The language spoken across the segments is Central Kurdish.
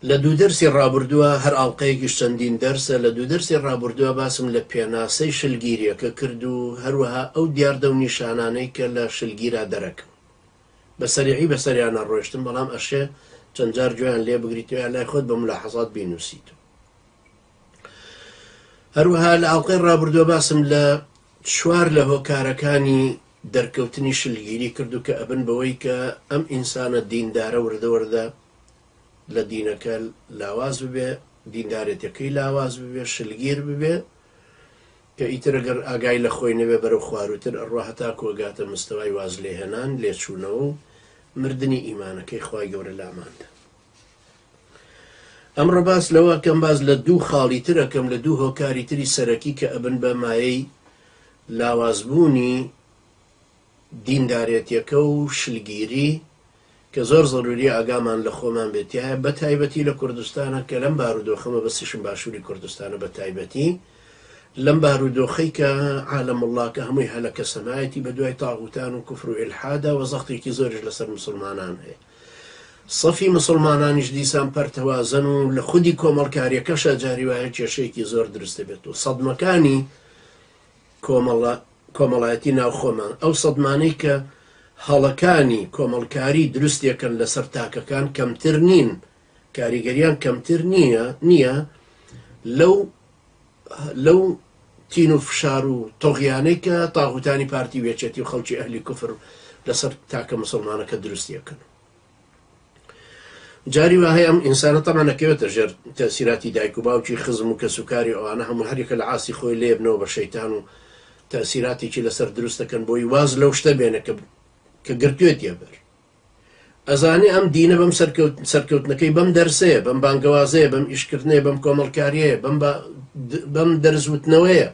لە دوو دەرسی ڕابردووە، هەر ئاڵقەیەکیش چەندین دەرسە، لە دوو دەرسی ڕابردووە باسم لە پێناسەی شلگیریەکە کرد و هەروەها ئەو دیاردە و نیشانانەی کە لە شلگیرا دەرەکەون. بە سەریعی بەسەریانا ڕۆیشتم، بەڵام ئەشێ چەند جار گوێیان لێ بگریتەوە یا لای خۆت بە مولاحەزات بینووسیتەوە. هەروەها لە ئاڵقەی ڕابردووە باسم لە چوار لە هۆکارەکانی دەرکەوتنی شلگیری کرد و کە ئەبن بەوەی کە ئەم ئینسانە دیندارە وردە وردە لە دینەکە لاواز ببێ، دیندارێتیەکەی لاواز ببێ، شلگیر ببێ، کە ئیتر گەر ئاگای لە خۆی نەبێ بەرەو خوارووتر ئەڕوا هەتاکو ئەگاتە مستەوای وازلێهێنان، لێچوونەوە و مردنی ئیمانەکەی خوای گەورە لاماندا. ئەمڕۆ باس لەوە ئەکەم باس لە دوو خاڵی تر ئەکەم لە دوو هۆکاری تری سەرەکی کە ئەبن بە مایەی لاوازبوونی دیندارێتیەکە و شلگیری کە زۆر زەروریە ئاگامان لە خۆمان بێت تیایا بە تایبەتی لە کوردستانە کە لەم بارودۆخە مەبەستیشم باشوری کوردستانە بە تایبەتی لەم بارودۆخەی کە عالەموڵڵاکە هەمووی هەلەکە سەمایەتی بە دوای تاغوتان و کوفر و ئیلحادا وە زەختێکی زۆریش لەسەر موسڵمانان هەیە سەفی موسڵمانانیش دیسان پەرتەوازەن و لە خودی کۆمەڵکاریەکەشا جاری وایە کێشەیەکی زۆر دروست دەبێت و سەدمەکانی کۆمەڵە کۆمەڵایەتی ناوخۆمان، ئەو سەدمانەی کە هەڵەکانی کۆمەڵکاری دروستیەکەن لەسەر تاکەکان کەمتر نین، کاریگەریان کەمتر نییە نییە لەو لەو تین و فشار و تۆغیانەی کە تاغوتانی پارتی و یەکێتی و خەڵکی ئەهلی کوفر لەسەر تاکە مسوڵمانەکە دروستیەکەن. جاری وا هەیە ئەم ئینسانە تەبعەن ئەکەوێتە ژێر تەئسیراتی دایک و باوکی خزم و کەسوکاری ئەوانە هەموو هەریەکە لە عاستی خۆی لێبنەوە بە شەیتان و تەئسیراتێکی لەسەر دروست دەکەن بۆی واز لەو شتە بێنە کە کە گرتوێتیە بەر ئەزانێ ئەم دینە بەم سەرکەوت سەرکەوتنەکەی بەم دەرسەیە بەم بانگەوازەیە بەم ئیشکردنەیە بەم کۆمەڵکاریەیە بەم بەم دەرزوتنەوەیە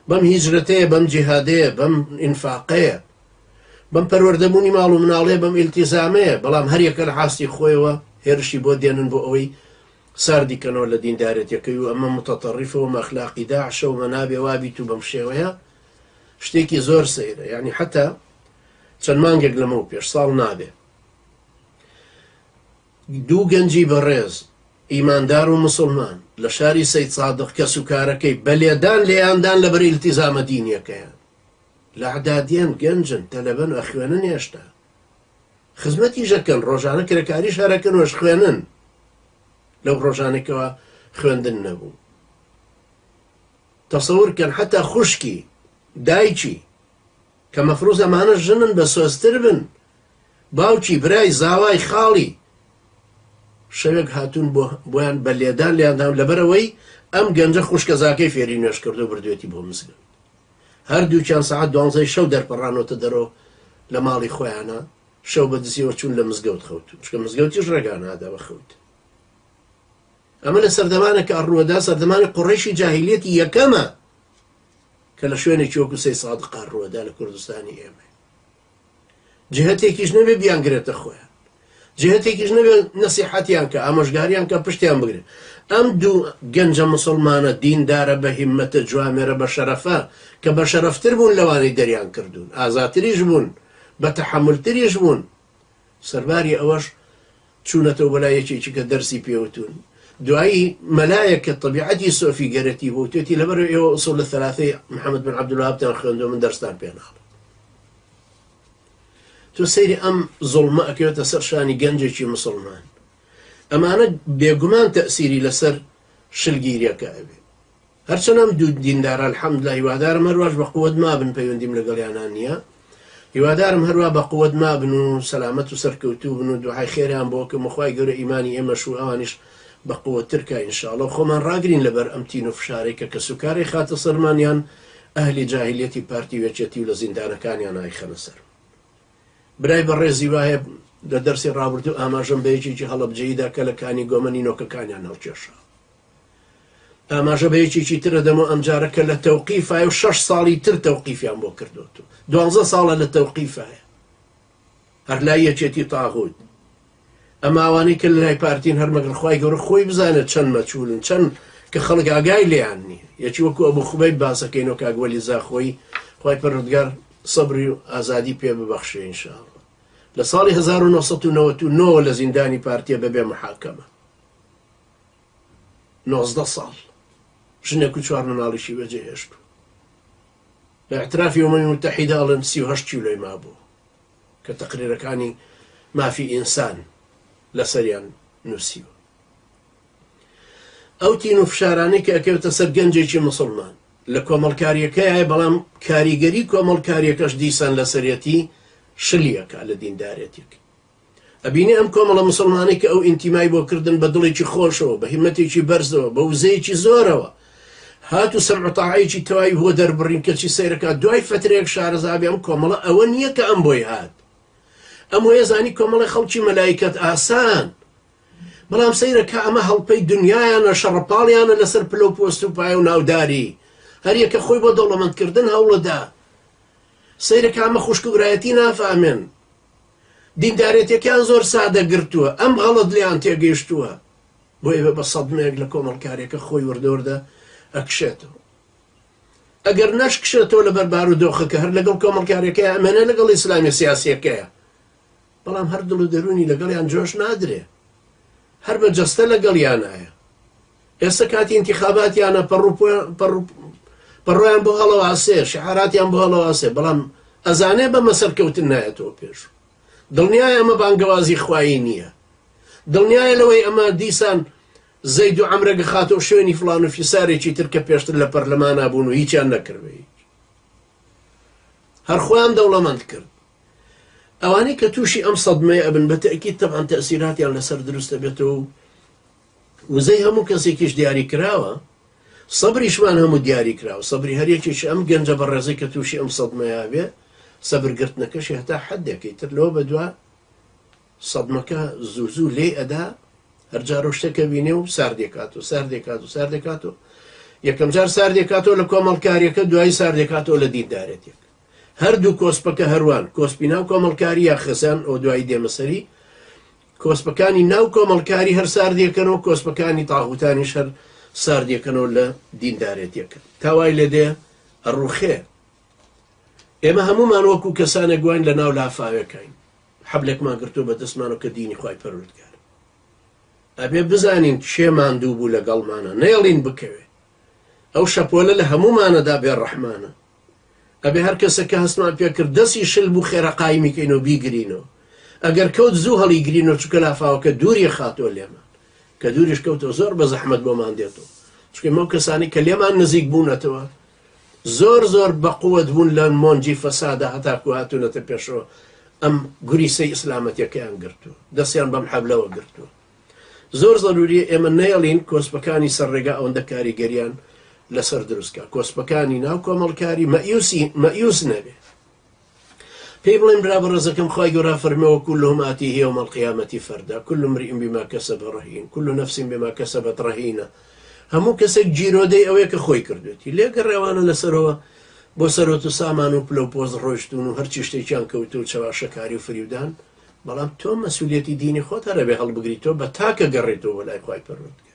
بەم هیجرەتەیە بەم جیهادەیە بەم ئینفاقەیە بەم پەروەردەبوونی ماڵ و مناڵەیە، بەم ئیلتیزامەیە، بەڵام هەریەکە لە عاستی خۆیەوە هێرشی بۆ دێنن بۆ ئەوەی ساردی کەنەوە لە دیندارێتیەکەی و ئەمە متطرفە و ئەمە ئەخلاقی داعشە و ئەمە نابێ وابیت و بەم شێوەیە شتێکی زۆر سەیرە یعنی حتا چەند مانگێک لەمەو پێش ساڵ نابێ دوو گەنجی بەڕێز ئیماندار و مسلمان لە شاری سید سادق کەس و کارەکەی بە لێدان لێیاندان لەبەر ئیلتیزامە دینیەکەیان لە عدادیەن گەنجن تەلەبەن ئەخوێنن هێشتا خزمەتیش ئەکەن ڕۆژانە کرێکاریش هەر ئەکەن و ئەشخوێنن لەو ڕۆژانەی کەوا خوێندن نەبوو تەسەور کەن حتا خوشکی دایکی کە مەفروز ئەمانە ژنن بە سۆزتر بن باوکی برای زاوای خاڵی شەوێک هاتوون بۆ بۆیان بە لێدان لێیان لەبەرەوەی ئەم گەنجە خوشکەزاکەی فێری نوێژ کردو بردوێتی بۆ مزگەوت هەردووکیان سەعات دوانزەی شەو دەرپەڕانۆتە دەرۆ لە ماڵی خۆیانا، شەو بە دزیەوە چوون لە مزگەوت خەوتوون، چونکە مزگەوتیش ڕێگا نادا بە خەوتن. ئەمە لە سەردەمانێک ڕووەدا، سەردەمانی قوڕەیشی جاهیلیەتی یەکەمە کە لە شوێنێکی وەکو سەی سادقا ڕووەدا لە کوردستانی ئێمە. جهتێکیش نەبێ بیانگرێتە خۆیان جهتێکیش نەبێ نەسیحەتیان کە ئامۆژگاریان کە پشتیان بگرێت ئەم دوو گەنجە مسلمانە دیندارە بە هیمەتە جوامێرە بە شەرەفە کە بە شەرەفتر بوون لەوانەی دەریان کردوون ئازاتریش بوون بە تەحەمولتریش بوون سەرباری ئەوەش چوونەتەوە بەلای یەکێکی کە دەرسی پێوتوون دوایی مەلایەک کە تەبیعەتی سۆفیگەرەتی بوو وتوێتی لەبەر ئێوە ئوسوڵ الثلاثەی محەممەد بن عەبدولوەهابتان خوێندووە من دەرستان پێ ناڵێم تۆ سەیری ئەم زوڵمە ئەکەوێتە سەر شانی گەنجێکی مسوڵمان ئەمانە بێگومان تەئسیری لەسەر شلگیریەکە ئەبێ هەرچەند ئەم دوو دیندارە الحمدللە هیوادارم هەرواش بە قوت مابن پەیوەندیم لەگەڵیانا نییە هیوادارم هەروا بە قوت مابن و سەلامەت و سەرکەوتوو بن و دوعای خێریان بۆ کەم و خوای گەورە ئیمانی ئێمەش و ئەوانیش بە قوتتر کا ان شاء اللە و خۆمان ڕاگرین لەبەر ئەم تین و فشارەی کە کەسوکاری خاتە سەرمان یان ئەهلی جاهیلیەتی پارتی و یەکێتی و لە زیندانەکانیان ئایخەنە سەر برای بەڕێزی وایە لە دەرسی ڕابردوو ئاماژەم بە یەکێکی هەڵەبجەییدا کە لە کانی گۆمە نینۆکەکانیان هەڵکێشا ئاماژە بە یەکێکی تر ئەدەم و ئەمجارە کە لە تەوقیفایە و شەش ساڵی تر تەوقیفیان بۆ کردووەتەوە دوانزە ساڵە لە تەوقیفایە هەر لای یەکێتی تاغوت ئەما ئەوانەی کە لای پارتین هەر مەگەر خوای گەورە خۆی بزانێت چەند مەچولن چەند کە خەڵک ئاگای لێیان نییە یەکی وەکو ئەبوو خوبەیب باسەکەینەوە کاک وەلی زاخۆیی خوای پەروەردگار سەبری و ئازادی پێ ببەخشێ ان شاء اللە لە ساڵی 1999 لە زیندانی پارتیە بەبێ محاکەمە. 19 ساڵ ژنێک و چوار مناڵیشی بەجێ هێشت. لە اعترافی ئومەمی متحیدە ئەڵێن 38 کیلۆی مابوو کە تەقریرەکانی مافی ئینسان لەسەریان نووسیوە. ئەو تین و فشارانەی کە ئەکەوێتە سەر گەنجێکی مسوڵمان لە کۆمەڵکاریەکەیای بەڵام کاریگەری کۆمەڵکاریەکەش دیسان لەسەرەتی شلی ئەکا لە دیندارێتێک ئەبینێ ئەم کۆمەڵە مسلمانەی کە ئەو ئینتیمای بۆ کردن بە دڵێکی خۆشەوە بە هیمەتێکی بەرزەوە بە وزەیەکی زۆرەوە هات و سەمع و تاعەیەکی تەواوی بۆ دەربڕین کەچی سەیرەکە دوای فترەیەک شارەزابی ئەم کۆمەڵە ئەوە نییە کە ئەم بۆی هات ئەم وەیە زانی کۆمەڵی خەڵکی مەلایکەت ئاسان بەڵام سەیرە کە ئەمە هەڵپەی دنیایانە شەڕەپاڵیانە لەسەر پلە و پۆست و پایە و ناوداری هەریەکە خۆی بۆ دەوڵەمەندکردن هەوڵەدا سەیرە کە ئەمە خوشک و برایەتی نافامێن دیندارێتەکەیان زۆر سادە گرتووە ئەم غەڵەت لێیان تێگەیشتووە بۆ ئێوە بە سەدمەیەک لە کۆمەڵکاریەکە خۆی وردەوردە ئەکشێتەوە ئەگەر نەشکشێتەوە لەبەر بارودۆخەکە هەر لەگەڵ کۆمەڵکاریەکەی ئەمێنێ لەگەڵ ئیسلامی سیاسیەکەیە بەڵام هەر دڵ و دەروونی لەگەڵیان جۆش نادرێ هەر بە جەستە لەگەڵیانایە ئێستا کاتی ئینتیخاباتیانە پەڕۆیان بۆ هەڵەواسێ شعاراتیان بۆ هەڵەواسێ بەڵام ئەزانێ بەمە سەرکەوتن نایەتەوە پێش دڵنیایە ئەمە بانگەوازی خوایی نییە دڵنیایە لەوەی ئەمە دیسان زەید و عەمرە گەخاتەوە شوێنی فڵان و فیسارێکی تر کە پێشتر لە پەرلەمانا بوون و هیچیان نەکردوێ هەر خۆیان دەوڵەمەند کرد ئەوانەی کە تووشی ئەم سەدمەیە ئەبن بە تەئکید تەبعەن تەئسیراتیان لەسەر دروست ئەبێتەوە و وزەی هەموو کەسێکیش دیاری کراوە، سەبریشمان هەموو دیاری کراوە، سەبری هەر یەکێکی ئەم گەنجە بەڕێزەی کە تووشی ئەم سەدمەیە ئەبێ، سەبر گرتنەکەشی هەتا حەدێکە، ئیتر لەوە بەدوا سەدمەکە زوو زوو لێی ئەدا، هەر جارە شتێک ئەبینێ و ساردێکاتەوە، ساردێکات و ساردێکاتەوە، یەکەم جار ساردێکاتەوە لە کۆمەڵکاریەکە، دوایی ساردێکاتەوە لە دیندارێتێک. هەردوو کۆسپەکە هەروان، کۆسپی ناو کۆمەڵکاری یا خێزان، ئەوە دوایی دێمە سەری، کۆسپەکانی ناو کۆمەڵکاری هەر ساردیەکەنەوە، کۆسپەکانی تاغوتانیش هەر ساردیەکەنەوە لە دیندارێتیەکە. تا وای لێ دێ ئەڕوخێ. ئێمە هەموومان وەکو کەسانێک واین لە ناو لافاوێکاین. حەبلێکمان گرتووە بە دەستمانەوە کە دینی خوای پەروەردگارە. ئەبێ بزانین کێ ماندوو بوو لەگەڵمانە، نەیەڵین بکەوێ. ئەو شەپۆلە لە هەموومانەدا بێڕەحمانە. ئەبێ هەر کەسێک کە هەستمان پێ کرد دەستی شل بوو خێرا قایمی کەین و بیگرینەوە. ئەگەر کەوت زوو هەڵیگرینەوە چونکە لافاوەکە دووری خاتووە لێمان. کە دووریش کەوتەوە زۆر بە زەحمەت بۆمان دێتەوە. چونکە ئێمە ئەو کەسانەی کە لێمان نزیک بوونەتەوە زۆر زۆر بە قوت بوون لە مۆنجی فەسادا هەتاکو هاتوونەتە پێشەوە ئەم گوریسەی ئیسلامەتیەکەیان گرتووە دەستیان بەم حەبلەوە گرتووە. زۆر زەروریە ئێمە نەیەڵین کۆسپەکانی سەر ڕێگا ئەوەندە کاریگەریان لەسەر دروست کا کۆسپەکانی ناو کۆمەڵکاری مەئیوسی مەئیوس نەبێ پێی بڵێن برا بەڕێزەکەم خوای گەورە فەرمی وكلهم آتيه يوم القيامة فردا كل امرئ بما كسب رهين كل نفس بما كسبت رهينة هەموو کەسێک گیرۆدەی ئەوەیە کە خۆی کردوێتی لێگەڕێوانە لەسەرەوە بۆ سەرۆت و سامان و پلە و پۆست ڕۆیشتون و هەرچی شتێکیان کەوتو و چەواشەکاری و فریودان بەڵام تۆ مەسولیەتی دینی خۆت هەر ئەبێ هەڵبگری تۆ بە تاکە گەڕێیتەوە بۆ لای خوای پەروەردگار.